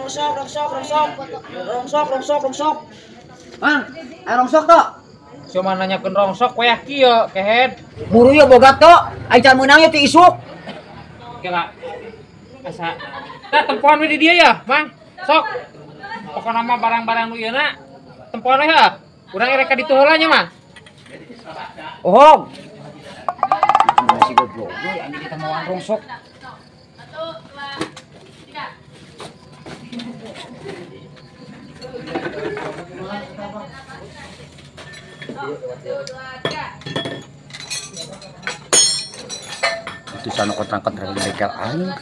Rongsok, rongsok, rongsok. Rongsok, rongsok, rongsok. Mang, ayo rongsok toh. Cuma nanyakeun rongsok wayah kieu, kehed. Buru ya boga toh, aing can meunang ya ti isuk. Kela. Asa. Tah tempoan we di dieu ya, Mang. Sok. Pokona mah barang-barang nu ieu na tempoan we heuh. Urang erek ka ditu heula nya, Mang. Oh. Masih goblok, anjing kita mawaan rongsok. 1, 2, 3. Itu sana kontrak-kontrak di bengkel aing.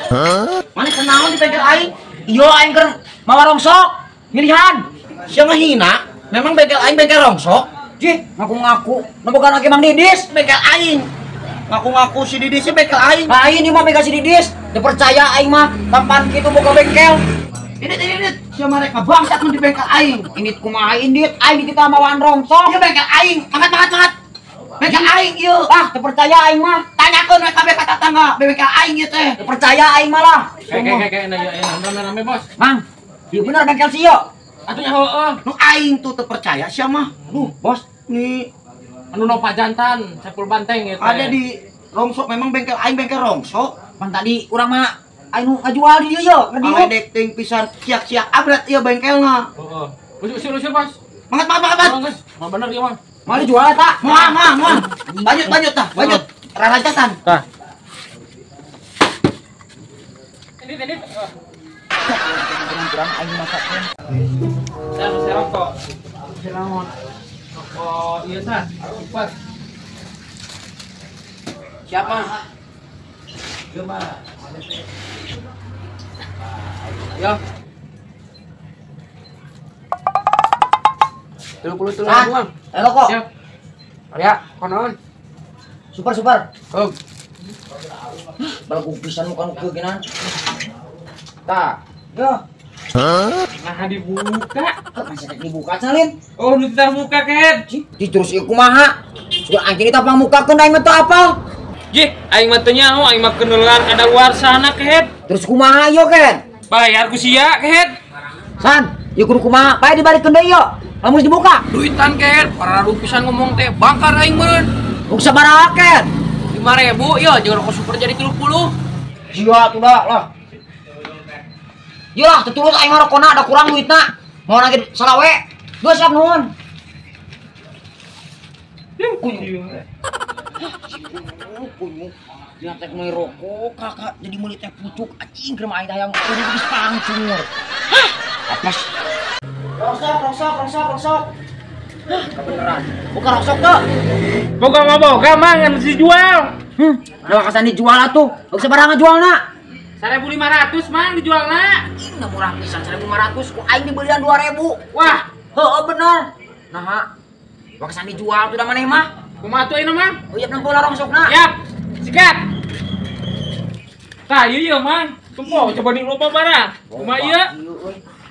Hei, mana kenaon di bengkel aing? Iyo aing keur mawa rongsok, milihan. Sia ngahina, memang bengkel aing bengkel rongsok. Jih, ngaku-ngaku, boga lagi Mang Didis, bengkel aing. Ngaku-ngaku si Didis sih bengkel aing. Lain ieu mah bengkel si Didis, teu percaya aing mah, tampan kitu boga bengkel. Indit, indit, sia mah rek ngabangsat mun di bengkel aing. Indit kumaha indit, aing di kita mawaan rongsok. Ieu bengkel aing, mangkat mangkat mangkat. Bengkel aing ieu. Ah, teu percaya aing mah. Tanyakeun we kabeh ka tatangga, bengkel aing ieu teh. Teu percaya aing mah lah. Kayak nanya rame-rame, Bos. Mang, ieu bener bengkel si ieu. Atuh nya heueuh. Nu aing tuh teu percaya sia mah. Duh, Bos. Nih anu nopa jantan, sepul banteng ieu teh. Ada di rongsok, memang bengkel aing bengkel rongsok. Pan tadi urang mah aing nu ngajual di dieu ye, ngedieu. Paledek ting pisan siak-siak abrat ieu bengkelna. Heeh. Usir usir, Bos. Mangat mangat mangat. Mah bener ieu mah. Mau dijual tak? Moal moal moal. Lanjut lanjut tah, lanjut. Rarancatan. Tah. Ini ini. Kurang aing masakeun. Saya mesti rokok. Naon? Rokok ieu sah, empat. Siapa? Yo. 33 ribuan. Eh rokok. Siap. Ya, konon. Super super. Oh. Balagung pisan muka nu kieu geunan. Tah. Yo. Nah dibuka. Masih dibuka salin. Oh, nu terbuka ket. Ji terus ieu kumaha? Sugan anjing eta pangmukakeun aing mah teu apal. Jih, aing mah teu nyaho, aing mah kenulan kada luar sana kehet. Terus kumaha ieu ken? Bayar ku sia kehet. San, ieu kudu kumaha? Bae dibalikeun deui ieu. Lamun dibuka. Duitan kehet, para pisan ngomong teh bangkar aing meureun. Ruk sabaraha ken? 5.000 ieu jeung rokok super jadi 30. Sia tuh dah lah. Ieu lah tetulus aing mah rokona ada kurang duitna. Mau lagi salawe. Geus siap nuhun. Kunyuk. Kunyuk. Dina teh meuli rokok kakak jadi meuli teh pucuk anjing keur mah aing hayang kudu geus pangcungur. Hah, apes. Rongsok, rongsok, rongsok, rongsok. Hah, kebeneran. Buka rongsok tuh. Boga mah boga mah ngan dijual. Udah kasan dijual atuh. Geus sabaraha ngajualna? 1.500 mang dijualna. Ih, murah pisan 1.500 ku aing dibelian 2.000. Wah, heueuh bener. Naha. Wakasan dijual tuh da maneh mah. Kumaha tuh ayeuna mah? Oh iya nempo lah rongsokna. Siap. Sikat. Tah ieu ieu mang. Tempo coba di loba barang. Kumaha ieu?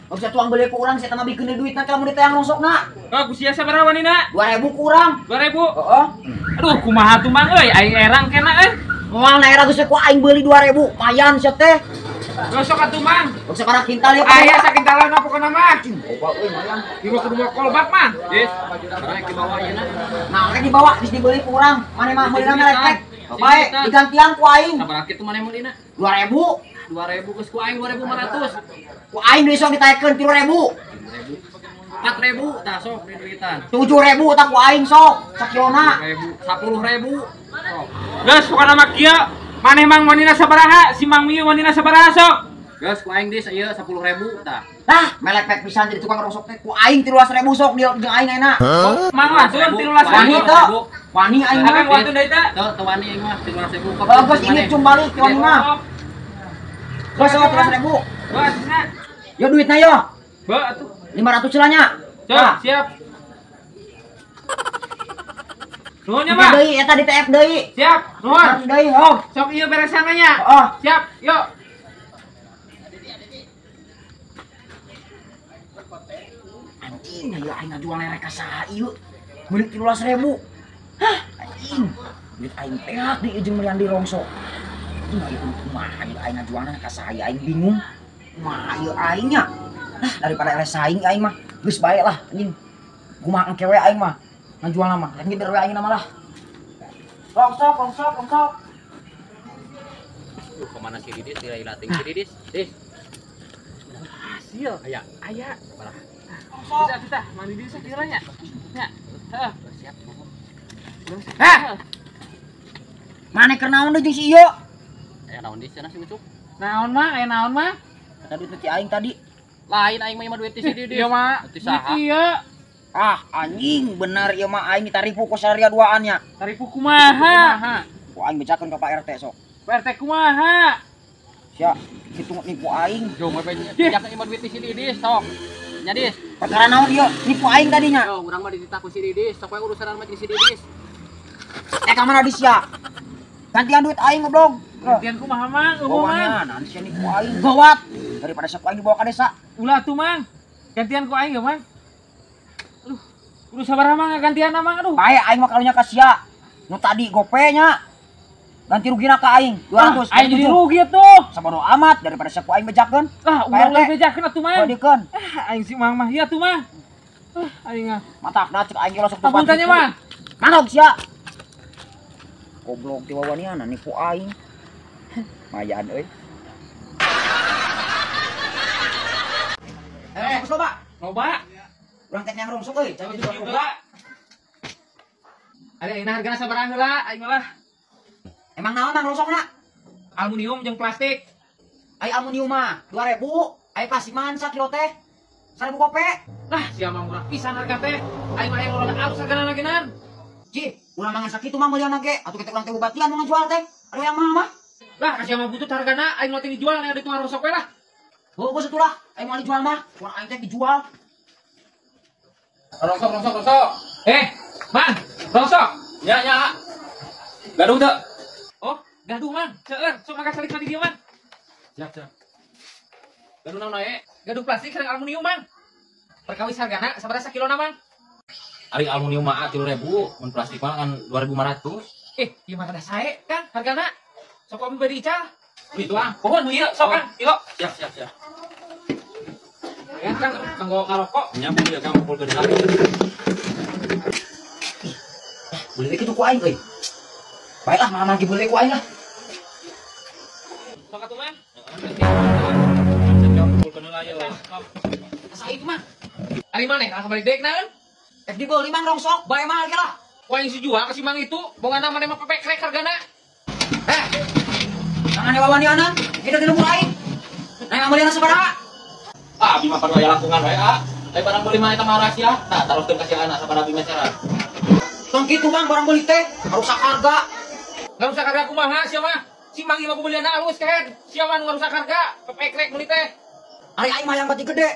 Geus tuang beli ku urang sia mah bikeun duitna kalau mun ditayang rongsokna. Oh, ku sia sabaraha wanina? 2.000 ku urang. 2.000? Heeh. Aduh, kumaha tuh mang euy? Aing erang kena euy. Moal na era geus ku aing beuli 2.000, mayan sia teh. Gosok atuh mang. Geus sabaraha kintal ieu? Aya sakintalana pokona mah. Loba euy mayan. Ieu mah kudu kolbak mah. Dis, barang dibawa ayeuna. Nah, rek dibawa geus dibeli ku urang. Mane mah meulina merek. Bae digantian ku aing. Sabaraha kitu mane meulina? 2.000. 2.000 geus ku aing 2.500. Ku aing deui sok ditaekeun 3.000. 4.000 tah sok duitan. 7.000 tah ku aing sok sakilona. 10.000. Sok. Geus pokona mah kieu. Maneh mang wanina sabaraha, si Mang Mieu wanina sabaraha sok. Geus ku aing dis ieu 10.000 tah. Tah, melepek pisan jadi tukang rongsok teh. Ku aing 13.000 sok di jeung aing ayeuna. Oh, mang watun 13.000. Wani teu. Wani aing mah. Akang watun deui teh. Teu teu wani aing mah 13.000. Bagus ini cum balik wani mah. Geus sok 13.000. Geus na. Yo duitna yo. Beuh atuh. 500 lah nya. Siap, siap. Nuhun nya, Pak. Deui eta di TF deui. Siap, nuhun. Deui, oh. Sok ieu beresan nya. Heeh. Siap, yuk. Anjing, ayo aing ngajual rek ka saha ieu? Meuli 13.000. Hah, anjing. Duit aing peak di jeung melian di rongsok. Ieu kumaha ieu aing ngajualna ka saha aing bingung. Kumaha ieu aing nya? Nah, daripada eleh saing aing mah geus bae lah anjing. Kumaha engke we aing mah ngajualna mah. Rek ngider we aing mah lah. Rongsok, rongsok, rongsok. Duh, kemana si Didis? Diraih-lating si Didis. Dis. Hasil. Aya. Aya. Parah. Bisa kita mandi di sakira nya. Nya. Heeh. Siap. Hah. Mane keur naon deui jeung si ieu? Aya naon di sana si Ucup? Naon mah? Aya naon mah? Kata duit ti aing tadi. Lain aing mah duit ti si Didis. Ieu mah. Ti saha? Ieu. Ah, anjing bener ieu mah aing ditaripu ku saria duaan nya. Taripu kumaha? Ku aing bejakeun ka Pak RT sok. Pak RT kumaha? Sia, kitu nipu aing. Yo, mah bejakeun ieu mah duit ti si Didis sok. Nya Dis. Perkara naon ieu? Nipu aing tadinya. Yo, urang mah dititah ku si Didis, sok we urusan mah jeung si Didis. Eh, ka mana Dis ya? Gantian duit aing goblok. Gantian kumaha mang? Eueuh mang. Nanti sia nipu aing gawat. Daripada sok aing dibawa ka desa. Ulah tuh mang. Gantian ku aing ge mang. Aduh, kudu sabaraha mang gantian mang aduh. Bae aing mah kalunya ka sia. Nu tadi gope nya. Ganti rugina ka aing 200. Aing jadi rugi tuh. Sabodo amat daripada sok aing bejakeun. Ah, ulah ulah bejakeun atuh mang. Badikeun. Ah, aing si mang mah ieu atuh mah. Ah, aing ah. Matak da cek aing ge sok Apunten nya mah. Manok sia. Goblok ti wawaniana nipu aing. Mayan euy. Eh, geus loba. Loba. Urang teh nyang rongsok euy, cawe Coba juga. Ada ayeuna hargana sabaraha heula aing mah lah. Emang naon mang rongsokna? Aluminium jeung plastik. Ai aluminium mah 2000, ai plastik mah sakilo teh 1000 gope. Lah, sia mah murah pisan harga teh. Aing mah hayang rada alus hargana genan. Ji, ulah mangan sakitu mah meulian ge, atuh kita urang teh bubatian mau ngajual teh. Aduh yang mahal mah. Lah, kasih mah butut hargana aing mah teh dijual aya di tukang rosok we lah. Heuh, geus atuh lah, aing mah dijual mah, urang aing teh dijual. Rongsok, rongsok, rongsok. Eh, Mang, rongsok. Nya, nya. Gaduh teu? Oh, gaduh Mang. Seueur, sok mangga salik di dieu Mang. Siap, siap. Gaduh naon ae? Gaduh plastik sareng aluminium Mang. Perkawis hargana sabaraha sakilona Mang? Ari aluminium mah 3000, mun plastik mah kan 2500. Eh, ieu mah rada sae Kang hargana. Sok abi bari ical. Itu ah. Pohon ieu sok Kang, kilo. Siap, siap, siap. Ya Kang, kanggo ngarokok. Nya mun ieu Kang kumpulkeun heula. Beli kitu ku aing euy. Baiklah malah lagi beli ku aing lah. Sok atuh Mang. Siap, kumpulkeun heula ieu. Asa itu mah. Ari maneh kalah balik deuk naon? Eh dibeli mang rongsok, bae mahal ge lah. Ku aing si jual ka si Mang itu, bongana maneh mah pepekrek hargana. Eh. Tangan wawaniana, kita di lembur aing. Nah, ngameulian sabaraha? Ah, abi mah perlu aya langkungan wae ah. Ai barang beuli mah eta mah rahasia. Nah, taroskeun ka si anak sabaraha abi meseran. Tong kitu Bang, barang beuli teh ngarusak harga. Ngarusak harga kumaha sia mah? Si Mang ieu mah pembelianna alus kehed. Sia mah nu ngarusak harga, pepekrek meuli teh. Ari aing mah hayang bati gede.